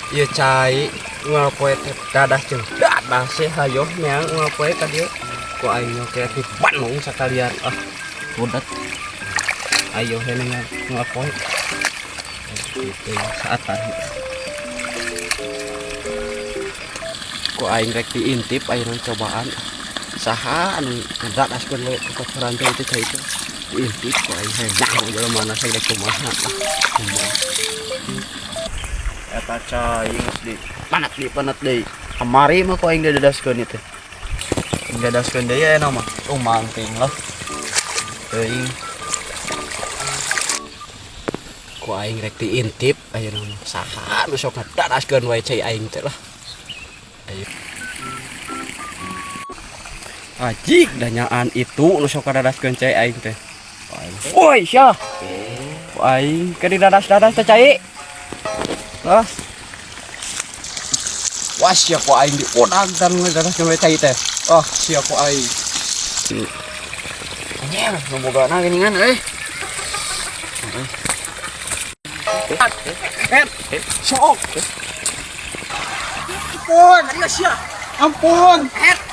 Ieu cai unggal poe teh dadah jeung dadah sih hayoh neang unggal poe ka dieu. Ku aing oke di Bandung sakalian ah budak. Ayo heuh unggal poe. Gitu saatan. Ku aing rek diintip ayeuna cobaan. Saha anu ngadadaskeun we kocoran teh itu cai teh. Diintip ku aing hayang nyaho jelema mana saya rek kumaha ah. Kumaha. Eta cai geus di panat di panat deui. Kamari mah ku aing dadadaskeun ieu teh. Dadaskeun deui aya mah. Oh mangting lah. Teuing. Ku aing rek diintip ayeuna mah. Saha nu sok ngadadaskeun wae cai aing teh lah. Ayo. Ajik danyaan itu nu sok ngadadaskeun cai aing teh. Woi sia. Ku aing keur didadas-dadas teh cai. Lah. Wah sia ku aing diudag dan ngadadaskeun wae cai teh. Oh sia ku aing. Anjir, nu bogana geuningan euy. Eh, sok. Ampun, Ayo sia. ampun. Het.